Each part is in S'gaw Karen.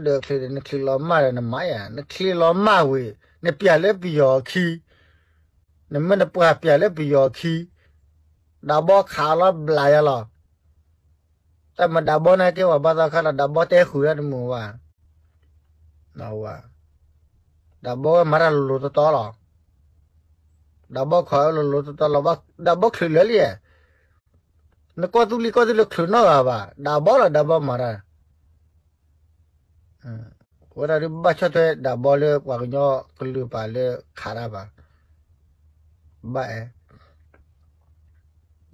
ဒၢးချံးန့ၣ် နချံးလီၤမၢ်ဒီးနမၤယၤ, နချံးလီၤမၢ်ဝံၤ နပျၢ်လၢပယီၤအခံ, နမ့ၢ်နပှၤပျၢ်လၢပယီၤအခံ, ဒးဘီခးလီၤဘျးယၤလီၤ. တၢ်မၤဒးဘီန့ၣ်ကဲဝဲဘၣ်သီခါလီၤ, ဒးဘီတဲဃုာ်ဒၣ်တမုာ်ဝဲ, ဒးဘီဝဲမၤတၢ်လိၤလိၤတီတီလီၤ. ဒးဘီခးလိၤလိၤတီတီလီၤ, ဒးဘီချုးလၢာ်လံ, နကီၢ်သူလ့ၤကီၢ်သူလ့ၤချုးနီတဂၤဘၣ်, ဒးဘီလီၤ ဒးဘီမၤတၢ် ဝဲဒၣ်ဒုးဘၣ်ဆီၣ်ထွဲဒးဘီလၢပှၤကညီကလုာ်ပာ်လၢခးတၢ်ဘၣ်, ဘၣ်အဲ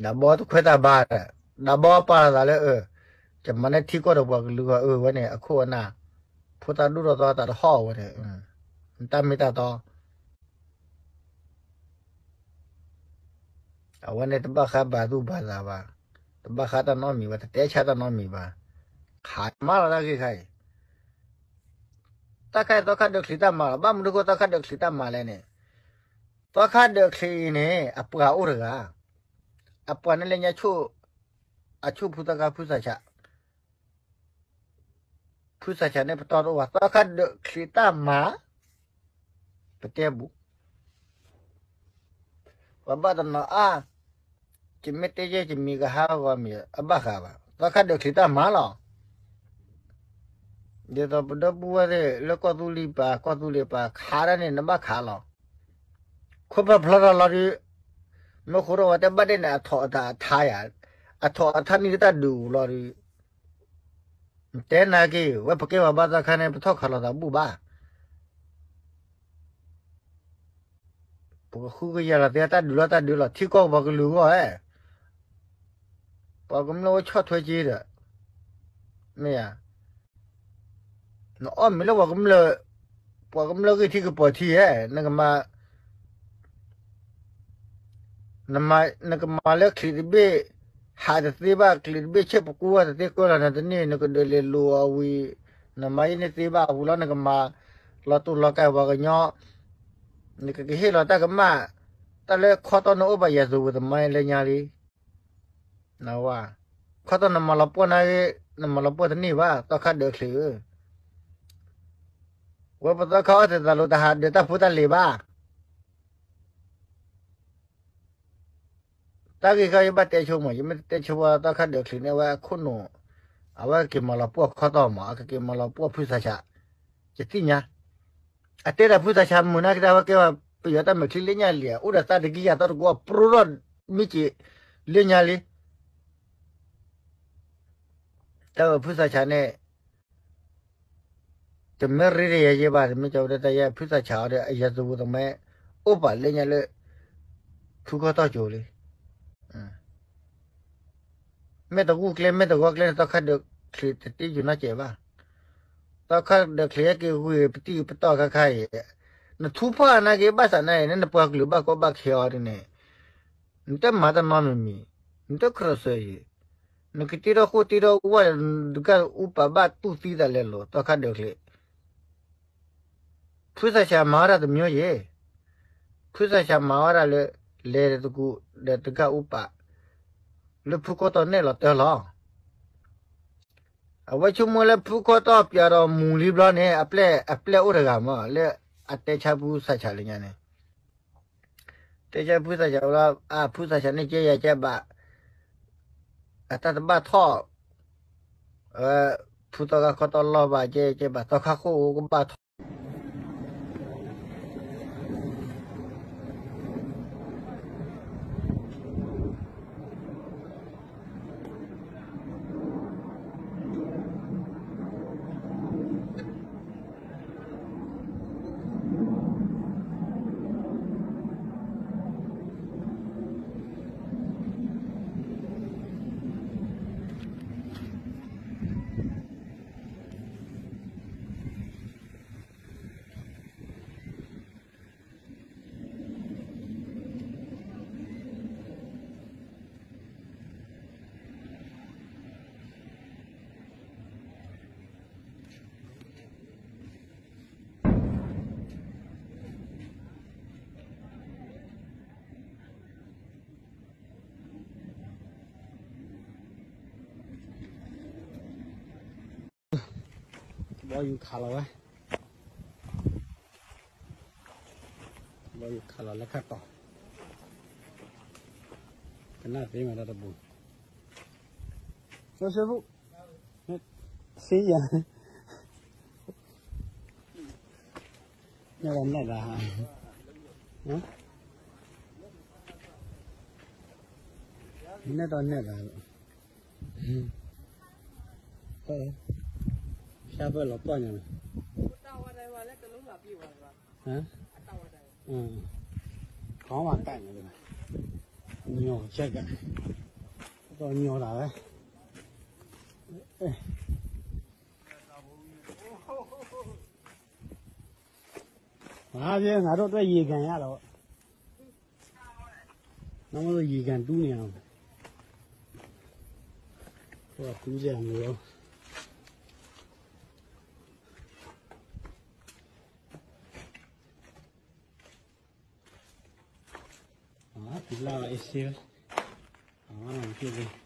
ဒးဘီတခွဲးတၢ်ဘါ, ဒးဘီပာ်လီၤသးလၢ ယမၤန့ၢ်ထံကီၢ်ဒီးပှၤကလုာ်ဂီၢ်အၢဝဲန့ၣ် အခိၣ်အနၢ်, ဖိသၣ်ဒိၣ်ထီၣ်သီသးတဟီၣ်ဝဲန့ၣ်, တၢ်မ့ၢ်တၢ်တီ အဝဲန့ၣ်တဘၣ်ဃးဘၣ်သူၣ်ဘၣ်သးဘၣ်, တဘၣ်ဃးတၢ်နီတမံၤဘၣ်, တတဲဆါတၢ်နီတမံၤဘၣ်, ခးမးလီၤတၢ်ဂ့ၢ်ခါအံၤ, တၢ်ခါအံၤသီခါဒၢးချံးတၢ်မၤလီၤ, ဘၣ်မနုၤအဃိသီခါဒၢးချံးတၢ်မၤလဲၣ်န့ၣ်, သီခါဒၢးချံးအံၤန့ၣ် အပှၤအိၣ်တဂၤ, အပှၤန့ၣ်လၢညါဆိၣ်, အဆိၣ်ဖုသီခါဖုသးဆး ဖုသးဆးန့ၣ်ပတီၢ်တအိၣ်ဘၣ်, သီခါဒၢးချံးတၢ်မၤ, ပတဲဘူး, ပဘၣ်တနီၤအါ, ယမ့ၢ်တဲယဲၢ်ယမံၤကဟါဂီၤမံၤ အဘၣ်ဃးဘၣ်, သီခါဒၢးချံးတၢ်မၤလီၤ. ဒ်သိးပဒီပုၢ်ဝဲၢ်သ့ၣ်လၢကီၢ်သူလ့ၤပာ် ကီၢ်သူလ့ၤပာ်ခးတၢ်န့ၣ် နဘၣ်ခးလီၤ. ခိၣ်ဖၢဖျီထီၣ်လီၤဒုး, မ့ၢ်ဃိထီၣ်ဝဲတဲဘၣ်ဒဲးန့ၣ် အထီၣ်အထါယၤ, အထီၣ်အထါန့ၣ်တၢ်ဒုးအိၣ်လီၤဒုး, တဲနာ်က့ၤ ဝဲပကဲပှၤဘါသီခါန့ၣ် ပထီၣ်ခးလိာ်သးဘူၣ်ဘၣ်. ပကဃုကယၤလီၤသ့တၢ်ဒုးလီၤတၢ်ဒုးလီၤ ထံကီၢ်ပှၤကလုာ်ဂီၢ်ဧၢ, ပှၤကမျၢၢ်အိၣ်ဆီၣ်ထွဲက့ၤဒီး, မ့ၢ်ဧါ, နအီၣ်မ့ၤလၢပှၤကမျၢၢ်, ပှၤကမျၢၢ်ဂံၢ်ထံကပီၤထံဧၢ, နကမၤ နမၤ, နကမၤလၢချံးတဘ့ၣ်, ဟးတသ့ဘၣ်ချံးတဘ့ၣ် ဆ့ၣ်ပကူဝဲတသ့ကၢလီၤနတန့ၢ် နကဒၢးလဲၤလိာ်အီၤဝံၤ, နမၤယဲန့ၣ်သ့ဘၣ်အပူၤလီၤ နကမၤလီၤတူာ်လီၤကဲပှၤကညီ, နကကဟ့ၣ်လီၤတၢ်ကမၣ်, တၢ်လၢခီတီၢ်နအိၣ်ဘၣ်ယၤသူဝံၤသမါလၢညါလံ နဝဲ, ခီတီၢ်နမၤလီၤပှီၢ်နၤဂ့ၤ, နမၤလီၤပှီၢ်တန့ၢ်ဘၣ် သီခါဒၢးချံးဧၢ, ဝဲပသီခါအီၣ်သ့ၣ်သးလိၤတဟးဒၢးတၢ်ဖိတၢ်လံၤဘၣ်. တၢ်ဂ့ၢ်ခီယဘၣ်တဲဆိမး ယမ့ၢ်တတဲဆိဝဲသီခါဒၢးချံးန့ၣ် အဝဲအခိၣ်နူာ်, အဝဲကက့ၤမၤလီၤပှီၢ်ခီတီၢ်မး အကက့ၤမၤလီၤပှီၢ်ဖုသးဆး, ယသ့ၣ်ညါ, အတဲဒၣ်ဖုသးဆးမုာ်နာ်က့ၤ အဝဲကဲပယီၤတၢ်မဲာ်ချံလၢညါလံ အိၣ်ဒီးသးတကံယၤသီတကဝီၤပြိထီၣ်မ့ၢ်က့ၤလၢညါလံ တၢ်ဝဲဖုသးဆးန့ၣ်, တမ့ၢ်ရ့တယဲယဲဘၣ် တမ့ၢ်ကၠီဝဲဒၣ်တၢ်ယဲ ဖုသးဆးအီၤဒီး အယၤသဝီသမဲ အိၣ်ပာ်လၢညါလၢ ဖုခီတီၢ်ကၠိလံ. မ့ၢ်တဂုာ်ကျဲ မ့ၢ်တဂီၤကျဲန့ၣ် သီခါဒၢးချံးတတ့ယူၤနီတစဲးဘၣ်. သီခါဒၢးချံးဟဲက့ၤဂုာ်ပတံၢ်ပတီၢ်ခါခါအံၤ, နထူဖီၣ်နာ်က့ၤ ဘၣ်ဆၣ်နာ်အံၤ နပှၤကလုာ်ဘၣ်ကီဘၣ်ခဲအီၤဒ်န့ၣ် နတမၤတၢ်နီတမံၤမံၤ, နတကြၢးစၢၤယံၤ, နကတ့ထီၣ်ဃိတ့ထီၣ်ဝဲ နတဂၤအူပာ်ဘၣ်တူၢ်သံသးလဲၤလိာ် သီခါဒၢးချံး, ဖုသးဆးမၤဝဲဒၣ်တမျိုးယဲၤ, ဖုသးဆးမၤဝဲဒၣ်လၢ လဲၤတကူးဒီးတဂၤအူပာ် လၢဖုခီတီၢ်နဲၣ်လီၤတၢ်လီၤ. အဝဲဆိကမိၣ်လၢဖုခီတီၢ်ပျးဒီးမူၤလံဘျီန့ၣ် အပျဲၢ်အိၣ်တဂၤမး လၢအတဲဆါဖုသးဆးလၢညါန့ၣ် တဲဆါဖုသးဆးလၢ အဖုသးဆးန့ၣ်ကဲယၤကဲဘၣ်, အတၢ်တဘၣ်ထီၣ်, ဖုသီခါခီတီၢ်လီၢ်ဘၣ်ကဲကဲဘၣ် သီခါဃိၣ်အိၣ်ကဘၣ်ထီၣ် ဘီယူၤခးလီၤဝဲ, ဘီယူၤခးလီၤလၢခါတီၤ, ကနၣ်သ့မးတၢ်တဘူး, စီၤစ့ဖူ, စ့ယၤ, နဲၣ်ဒီးနဲၣ်ဒီး, နဲၣ်ဒီးနဲၣ်ဒီး, ဖျါဘၢၣ်လီၤပှၢ်ညါန့ၣ်, ဟါ, ကီမၤတၢ်န့ၣ်, ညီကဲကး, ဒီးညီတၢ်ဝဲ, ဟါ, ငါတို့အတွက်ရေကန်ရတော့, နမတို့ရေကန်တူးနေအောင်, ဟိုကတူးစရာမလိုတော့, ဟါ, ဖီလာ်ဝဲအ့ၣ်စ့ဝဲ, ဟါ, မ့ၢ်က့ၤ